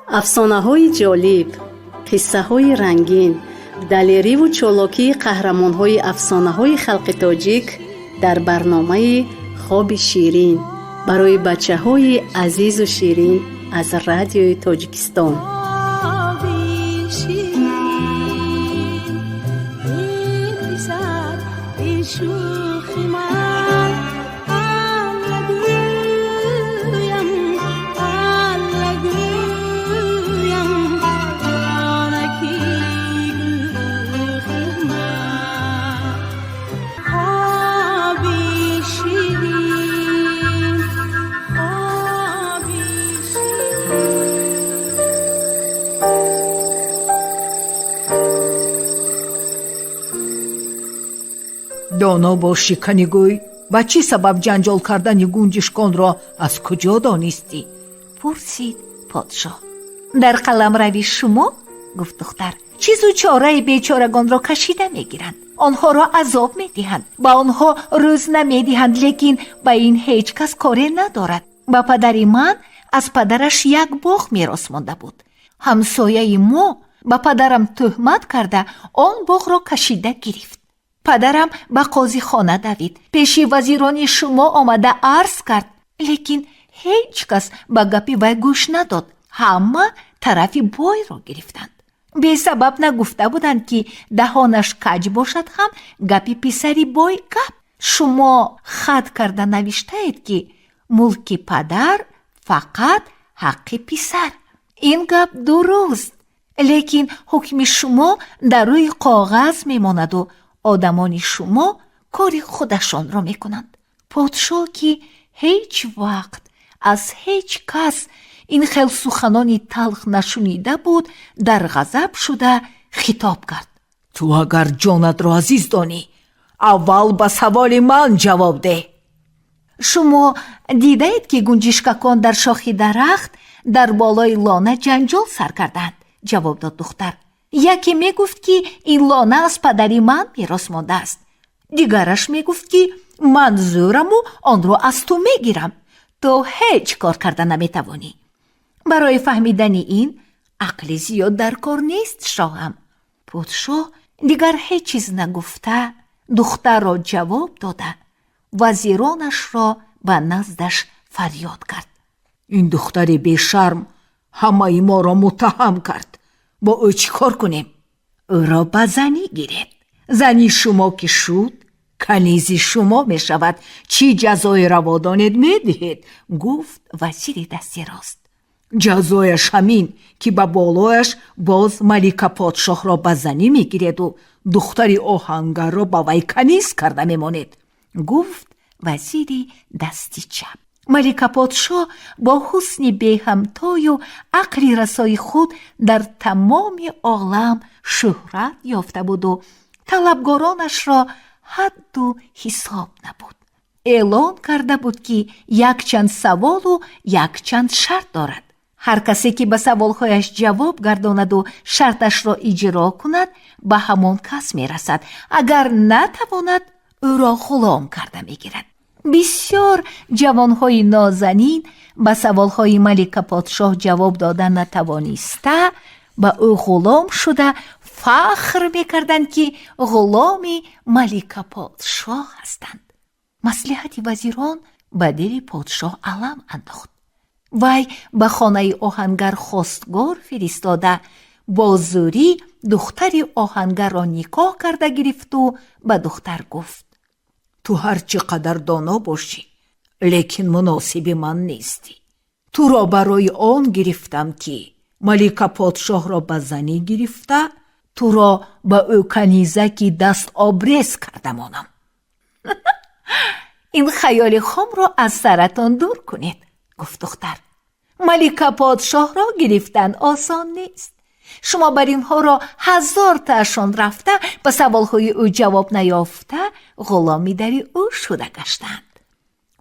Афсонаҳои ҷолиб, қиссаҳои рангин, далериву чолокии қаҳрамонҳои афсонаҳои халқи тоҷик дар барномаи «Хоби ширин» барои бачаҳои азизу ширин аз Радиои Тоҷикистон. Хоби ширин, эй писар, эй шӯхи ман, Алла гӯям, Алла гӯям, ҷонаки гӯхи ман. Хоби ширин, хоби ширин. Доно бошӣ, канӣ гӯй, ба чӣ сабаб ҷанҷол кардани гунҷишконро аз куҷо донистӣ? Пурсид подшоҳ. Дар қаламрави шумо, гуфт духтар, чизу чораи бечорагонро кашида мегиранд, онҳоро азоб медиҳанд, ба онҳо рӯз намедиҳанд, лекин ба ин ҳеҷ кас коре надорад. Ба падари ман аз падараш як боғ мерос монда буд. Ҳамсояи мо ба падарам тӯҳмат карда, он боғро кашида гирифт. Падарам ба қозихона давид, пеши вазирони шумо омада арз кард, лекин ҳеҷ кас ба гапи вай гӯш надод, ҳама тарафи бойро гирифтанд. Бесабаб нагуфта буданд, ки даҳонаш каҷ бошад ҳам, гапи писари бой гап. Шумо хат карда навиштаед, ки мулки падар фақат ҳаққи писар. Ин гап дуруст, лекин ҳукми шумо дар рӯи коғаз мемонаду одамони шумо кори худашонро мекунанд. Подшоҳ, ки ҳеҷ вақт аз ҳеҷ кас ин хел суханони талх нашунида буд, дар ғазаб шуда хитоб кард: Ту агар ҷонатро азиз донӣ, аввал ба саволи ман ҷавоб деҳ. Шумо дидаед, ки гунҷишкакон дар шохи дарахт дар болои лона ҷанҷол сар карданд, ҷавоб дод духтар. Яке мегуфт, ки ин лона аз падари ман мерос мондааст, дигараш мегуфт, ки ман зӯраму онро аз ту мегирам, ту ҳеҷ кор карда наметавонӣ. Барои фаҳмидани ин ақли зиёд дар кор нест, шоҳам. Подшоҳ дигар ҳеҷ чиз нагуфта, духтарро ҷавоб дода, вазиронашро ба наздаш фарёд кард. Ин духтари бешарм ҳамаи моро муттаҳам кард. Бо ӯ чӣ кор кунем? Ӯро ба занӣ гиред. Зани шумо ки шуд, канизи шумо мешавад, чӣ ҷазои раво донед, медиҳед, гуфт вазири дасти рост. Ҷазояш ҳамин, ки ба болояш боз Малика подшоҳро ба занӣ мегиреду духтари оҳангарро ба вай каниз карда мемонед, гуфт вазири дасти чап. Малика подшоҳ бо ҳусни беҳамтою ақли расои худ дар тамоми олам шӯҳрат ёфта буду талабгоронашро ҳадду ҳисоб набуд. Эълон карда буд, ки якчанд саволу якчанд шарт дорад. Ҳар касе ки ба саволҳояш ҷавоб гардонаду шарташро иҷро кунад, ба ҳамон кас мерасад, агар натавонад, ӯро ғулом карда мегирад. Бисёр ҷавонҳои нозанин ба саволҳои Малика подшоҳ ҷавоб дода натавониста, ба ӯ ғулом шуда, фахр мекарданд, ки ғуломи Малика подшоҳ ҳастанд. Маслиҳати вазирон ба дили подшоҳ алам андохт. Вай ба хонаи оҳангар хостгор фиристода, бо зӯрӣ духтари оҳангарро никоҳ карда гирифту ба духтар гуфт: Ту ҳар чӣ қадар доно бошӣ, лекин муносиби ман нестӣ. Туро барои он гирифтам, ки Малика подшоҳро ба занӣ гирифта, туро ба ӯ канизаки даст обрез карда монам. Ин хаёли хомро аз саратон дур кунед, гуфт духтар. Малика подшоҳро гирифтан осон нест. Шумо бар инҳоро ҳазортаашон рафта, ба саволҳои ӯ ҷавоб наёфта, ғуломи дари ӯ шуда гаштанд.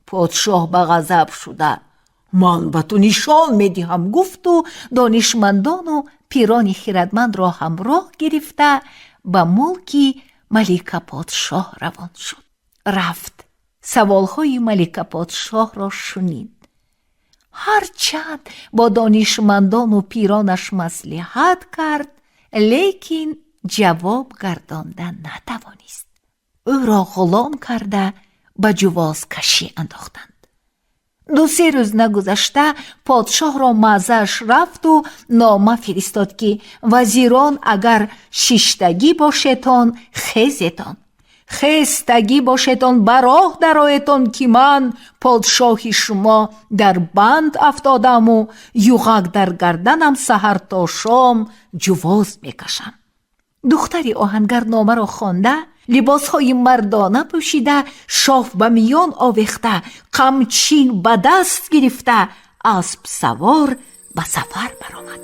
Подшоҳ ба ғазаб шуда, ман ба ту нишон медиҳам, гуфту донишмандону пирони хирадмандро ҳамроҳ гирифта, ба мулки Малика подшоҳ равон шуд. Рафт, саволҳои Малика подшоҳро шунид. Ҳарчанд бо донишмандону пиронаш маслиҳат кард, лекин ҷавоб гардонда натавонист. Ӯро ғулом карда, ба ҷувозкашӣ андохтанд. Ду-се рӯз нагузашта, подшоҳро маъзааш рафту нома фиристод, ки вазирон, агар шиштагӣ бошетон, хезетон, хестагӣ бошетон, ба роҳ дароетон, ки ман, подшоҳи шумо, дар банд афтодаму юғак дар гарданам, саҳар то шом ҷувоз мекашам. Духтари оҳангар номаро хонда, либосҳои мардона пӯшида, шоф ба миён овехта, қамчин ба даст гирифта, аспсавор ба сафар баромад.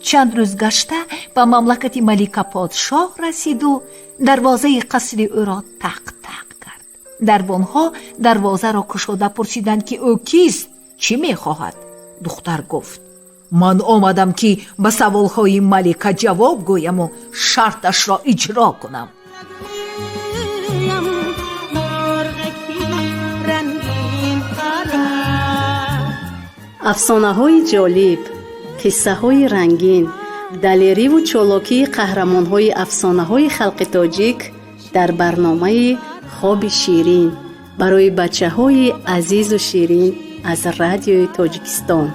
Чанд рӯз гашта, ба мамлакати малика подшоҳ расиду дарвозаи қасри ӯро тақ-тақ кард. Дарбонҳо дарвозаро кушода пурсиданд, ки ӯ кист, чӣ мехоҳад. Духтар гуфт: Ман омадам, ки ба саволҳои малика ҷавоб гӯяму шарташро иҷро кунам. Гӯям мурғаки рангин парад. Афсонаҳои ҷолиб, қиссаҳои рангин, далериву чолокии қаҳрамонҳои афсонаҳои халқи тоҷик дар барномаи «Хоби ширин» барои бачаҳои азизу ширин аз Радиои Тоҷикистон.